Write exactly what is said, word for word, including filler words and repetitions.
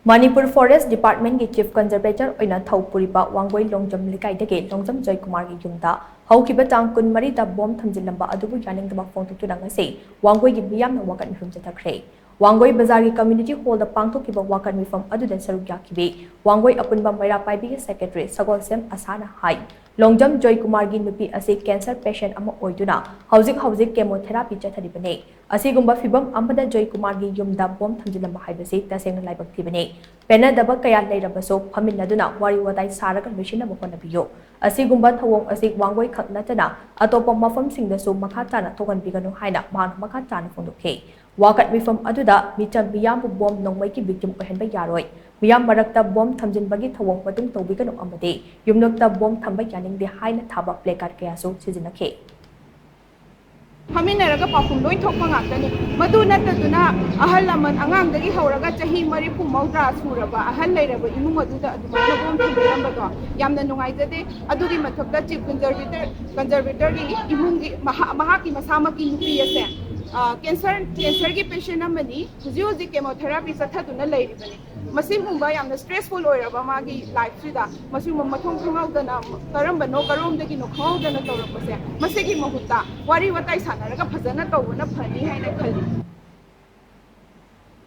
Manipur forest ꯗꯤꯄꯥꯔꯠꯃꯦꯟꯒꯤ chief ꯀꯟꯖꯔꯕꯦꯇꯔ ꯑꯣꯏꯅ ꯊꯧ ꯄꯨꯔꯤꯕ ꯋꯥꯡꯒꯣꯏ ꯂꯣꯡꯖꯝ ꯂꯩꯀꯥꯏꯗꯒꯤ ꯂꯣꯡꯖꯝ ꯖꯣꯏꯀꯨꯃꯥꯔꯒꯤ ꯌꯨꯝꯗ ꯍꯧꯈꯤꯕ ꯇꯥꯡ ꯀꯨꯟꯃꯔꯤꯗ ꯕꯣꯝ ꯊꯝꯖꯤꯜꯂꯝꯕ ꯑꯗꯨꯕꯨ ꯌꯥꯅꯤꯡꯗꯕ ꯐꯣꯡꯗꯣꯛꯇꯨꯅ ꯉꯁꯤ ꯋꯥꯡꯒꯣꯏꯒꯤ ꯃꯤꯌꯥꯝꯅ ꯋꯥꯀꯠ ꯃꯤꯐꯝ ꯆꯠꯊꯈ꯭ꯔꯦ꯫ ꯋꯥꯡꯒꯣꯏ ꯕꯖꯥꯔꯒꯤ ꯀꯝꯃ꯭ꯌꯨꯅꯤꯇꯤ ꯍꯣꯜꯗ ꯄꯥꯡꯊꯣꯛꯈꯤꯕ ꯋꯥꯀꯠ ꯃꯤꯐꯝ ꯑꯗꯨꯗ ꯁꯔꯨꯛ ꯌꯥꯈꯤꯕꯤ ꯋꯥꯡꯒꯣꯏ ꯑꯄꯨꯟꯕ ꯃꯩꯔꯥ ꯄꯥꯏꯕꯤꯒꯤ ꯁꯦꯀ꯭ꯔꯦꯇꯔꯤ ꯁꯒꯣꯜꯁꯦꯝ ꯑꯁꯥꯅ ꯍꯥꯏ, ꯂꯣꯡꯖꯝ ꯖꯣꯏꯀꯨꯃꯥꯔꯒꯤ ꯅꯨꯄꯤ ꯑꯁꯤ ꯀꯦꯟꯁꯔ ꯄꯦꯁꯦꯟ ꯑꯃ ꯑꯣꯏꯗꯨꯅ ꯍꯧꯖꯤꯛ ꯍꯧꯖꯤꯛ ꯀꯦꯃꯣꯊꯦꯔꯥꯄꯤ ꯆꯠꯊꯔꯤꯕꯅꯤ꯫ ꯑꯁꯤꯒꯨꯝꯕ ꯐꯤꯚꯝ ꯑꯃꯗ ꯖꯣꯏꯀꯨꯃꯥꯔꯒꯤ ꯌꯨꯝꯗ ꯕꯣꯝ ꯊꯝꯖꯤꯜꯂꯝꯕ ꯍꯥꯏꯕꯁꯤ ꯇꯁꯦꯡꯅ ꯂꯥꯏꯕꯛ ꯊꯤꯕꯅꯤ꯫ ꯄꯦꯟꯅꯗꯕ ꯀꯌꯥ ꯂꯩꯔꯕꯁꯨ ꯐꯝꯃꯤꯟꯅꯗꯨꯅ ꯋꯥꯔꯤ ꯋꯥꯇꯥꯏ ꯁꯥꯔꯒ ꯂꯣꯏꯁꯤꯟꯅꯕ ꯍꯣꯠꯅꯕꯤꯌꯨ꯫ ꯑꯁꯤꯒꯨꯝꯕ ꯊꯧꯑꯣꯡ ꯑꯁꯤ ꯋꯥꯡꯒꯣꯏ ꯈꯛ ꯅꯠꯇꯅ ꯑꯇꯣꯞꯄ ꯃꯐꯝꯁꯤꯡꯗꯁꯨ ꯃꯈꯥ ꯇꯥꯅ ꯊꯣꯛꯍꯟꯕꯤꯒꯅꯨ ꯍꯥꯏꯅ ꯃꯍꯥꯛꯅ ꯃꯈꯥ ꯇꯥꯅ ꯐꯣꯡꯗꯣꯛꯈꯤ꯫ ꯋꯥꯀꯠ ꯃꯤꯐꯝ ꯑꯗꯨꯗ ꯃꯤꯆꯝ ꯃꯤꯌꯥꯝꯕꯨ ꯕꯣꯝ ꯅꯣꯡꯃꯩꯒꯤ ꯚꯤꯛꯇꯤꯝ ꯑꯣꯏꯍꯟꯕ ꯌꯥꯔꯣꯏ, ꯃꯤꯌꯥꯝ ꯃꯔꯛꯇ ꯕꯣꯝ ꯊꯝꯖꯤꯟꯕꯒꯤ ꯊꯧꯑꯣꯡ ꯃꯇꯨꯡ ꯇꯧꯕꯤꯒꯅꯨ ꯑꯃꯗꯤ ꯌꯨꯝꯂꯛꯇ ꯕꯣꯝ ꯊꯝꯕ ꯌꯥꯅꯤꯡꯗꯦ ꯍꯥꯏꯅ ꯊꯥꯕ ꯄ꯭ꯂꯦꯀꯥꯔꯗ ꯀꯌꯥꯁꯨ ꯁꯤꯖꯤꯟꯅꯈꯤ꯫ ꯐꯝꯃꯤꯟꯅꯔꯒ ꯄꯥꯎꯈꯨꯝ ꯂꯣꯏ ꯊꯣꯛꯄ ꯉꯥꯛꯇꯅꯤ꯫ ꯃꯗꯨ ꯅꯠꯇꯗꯨꯅ ꯑꯍꯜ ꯂꯃꯟ ꯑꯉꯥꯡꯗꯒꯤ ꯍꯧꯔꯒ ꯆꯍꯤ ꯃꯔꯤꯐꯨ ꯃꯧꯗ꯭ꯔꯥ ꯁꯨꯔꯕ ꯑꯍꯜ ꯂꯩꯔꯕ ꯏꯃꯨꯡ ꯑꯗꯨꯗ ꯑꯗꯨꯃꯥꯏꯅ ꯕꯣꯝ ꯊꯝꯕꯤꯔꯝꯕꯗꯣ ꯌꯥꯝꯅ ꯅꯨꯡꯉꯥꯏꯖꯗꯦ꯫ ꯑꯗꯨꯒꯤ ꯃꯊꯛꯇ ꯆꯤꯐ ꯀꯟꯖꯔꯕꯦꯇꯔ ꯀꯟꯖꯔꯕꯦꯇꯔꯒꯤ ꯏꯃꯨꯡꯒꯤ ꯃꯍꯥꯛ ꯃꯍꯥꯛꯀꯤ ꯃꯁꯥꯃꯛꯀꯤ ꯅꯨꯄꯤ ꯑꯁꯦ ꯀꯦꯟꯁꯔ ꯀꯦꯟꯁꯔꯒꯤ ꯄꯦꯁꯦꯟ ꯑꯃꯅꯤ꯫ ꯍꯧꯖꯤꯛ ꯍꯧꯖꯤꯛ ꯀꯦꯃꯣꯊꯦꯔꯥꯄꯤ ꯆꯠꯊꯗꯨꯅ ꯂꯩꯔꯤꯕꯅꯤ꯫ ꯃꯁꯤꯒꯨꯝꯕ ꯌꯥꯝꯅ ꯁ꯭ꯇ꯭ꯔꯦꯁꯐꯨꯜ ꯑꯣꯏꯔꯕ ꯃꯥꯒꯤ ꯂꯥꯏꯐꯁꯤꯗ ꯃꯁꯤꯒꯨꯝꯕ ꯃꯊꯣꯡ ꯈꯪꯍꯧꯗꯅ ꯀꯔꯝꯕꯅꯣ ꯀꯔꯣꯝꯗꯒꯤꯅꯣ ꯈꯪꯍꯧꯗꯅ ꯇꯧꯔꯛꯄꯁꯦ ꯃꯁꯤꯒꯤ ꯃꯍꯨꯠꯇ ꯋꯥꯔꯤ ꯋꯥꯇꯥꯏ ꯁꯥꯟꯅꯔꯒ ꯐꯖꯅ ꯇꯧꯕꯅ ꯐꯅꯤ ꯍꯥꯏꯅ ꯈꯜꯂꯤ꯫